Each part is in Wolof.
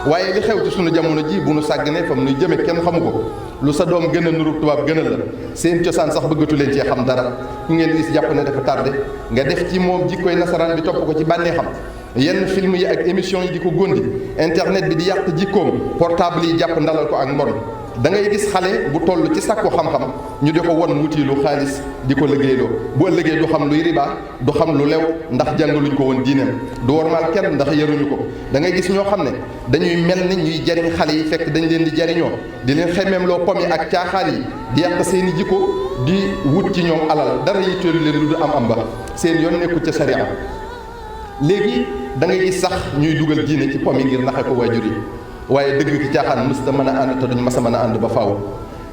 waaye li xew ci sunu jamono ji bu nu sàgganee fam nuy jëme kenn xamu ko lu sa doom gën a nuru tubaab gën a la seen cosaan sax bëggatu leen cee xam dara ku ngeen gis jàpp ne dafa tardé nga def ci moom jikkoy nasaraan bi topp ko ci bànneexam yenn film yi ak émission yi di ko góndi internet bi di yàq jikkoom portable yi jàpp ndalal ko ak mbon da ngay gis xale bu toll ci sàkku xam-xam ñu di ko won wutiilu xaalis di ko liggéeyloo bu ëllëgee du xam luy riba du xam lu lew ndax jàngaluñ ko woon diineem du wormaal kenn ndax yaruñu ko da ngay gis ñoo xam ne dañuy mel ni ñuy jariñ xale yi fekk dañ leen di jariñoo di leen xemmeem loo pom yi ak caaxaan yi di yàq seeni jikko di wut ci ñoom alal dara yitteelu leen lu du am ba seen yoon nekkul ca sariya léegi da ngay gis sax ñuy dugal diine ci pom yi ngir naxe ko waajur yi waaye dëgg ki caaxaan mës da mën a ànd te duñ mas a mën a ànd ba faaw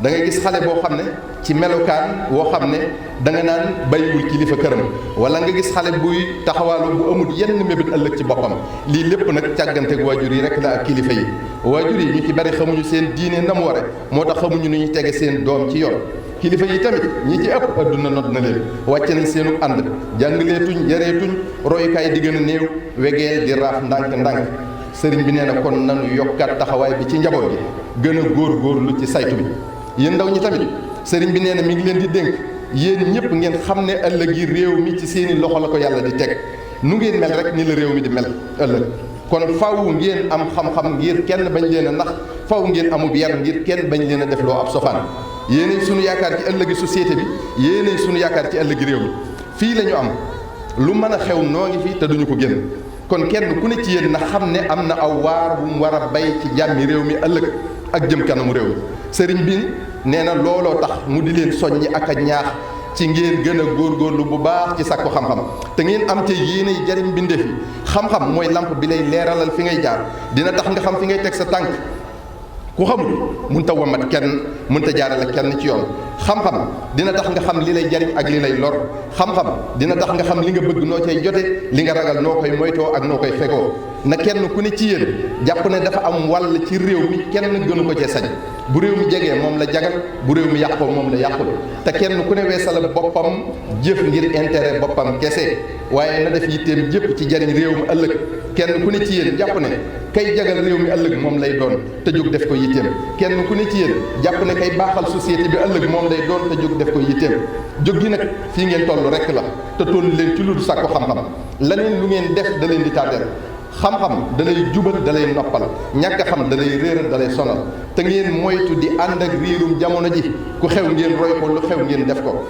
da ngay gis xale boo xam ne ci melokaan woo xam ne da nga naan bàyyiwul kilifa këram wala nga gis xale buy taxawaalu bu amul yenn mébét ëllëg ci boppam lii lépp nag càgganteeg waajur yi rek la ak kilifa yi waajur yi ñu ci bari xamuñu seen diine na mu ware moo tax xamuñu nu ñuy tege seen doom ci yoon kilifa yi tamit ñi ci ëpp adduna not na leen wàcc nañ seenu ànd jàngaleetuñ yareetuñ royukaay di gën a néew wegeel di raaf ndànk-ndànk sëriñ bi nee na kon nanu yokkaat taxawaay bi ci njaboot gi gën a góor-góorlu ci saytu bi yéen ndaw ñi tamit sëriñ bi nee na mi ngi leen di dénk yéen ñëpp ngeen xam ne ëllëg yi réew mi ci seeni loxo la ko yàlla di teg nu ngeen mel rek ni la réew mi di mel ëllëg kon faw ngeen am xam-xam ngir kenn bañ leen a nax faw ngeen amub yar ngir kenn bañ leen a def loo ab sofaan yéenay sunu yaakaar ci ëllëgi société bi yéenay sunu yaakaar ci ëllëgi réew mi fii la ñu am lu mën a xew noo ngi fi te duñu ko génn kon kenn ku ne ci yéen na xam ne am na aw waar bu mu war a bay ci jàmmi réew mi ëllëg ak jëm kanamu réew mi sëriñ bi nee na looloo tax mu di leen soññi ak a ñaax ci ngeen gën a góorgóorlu bu baax ci sàkku xam-xam te ngeen am te yéenay jariñ mbindeef yi xam-xam mooy lamp bi lay leeralal fi ngay jaar dina tax nga xam fi ngay teg sa tànk ku xamul mun ta wamat kenn mun ta jaarale kenn ci yoon xam-xam dina tax nga xam li lay jariñ ak li lay lor xam-xam dina tax nga xam li nga bëgg noo cay jote li nga ragal noo koy moytoo ak noo koy fegoo na kenn ku ne ci yéen jàpp ne dafa am wàll ci réew mi kenn gënu ko cee sañ bu réew mi jegee moom la jagal bu réew mi yàqoo moom la yàqul te kenn ku ne weesala boppam jëf ngir intérêt boppam kese waaye na def yitteem jëpp ci jariñ réew mi ëllëg kenn ku ne ci yéen jàpp ne kay jagal réew mi ëllëg moom lay doon te jóg def ko yitteem kenn ku ne ci yéen jàpp ne kay baaxal société bi ëllëg moom lay doon te jóg def ko yitteem jóg gi nag fii ngeen toll rek la te toll leen ci lu dul sàkku xam-xam laneen lu ngeen def da leen di tàddeel xam-xam da lay jubal da lay noppal ñàkk a xam da lay réeral da lay sonal te ngeen moytu di ànd ak riirum jamono ji ku xew ngeen roy ko lu xew ngeen def ko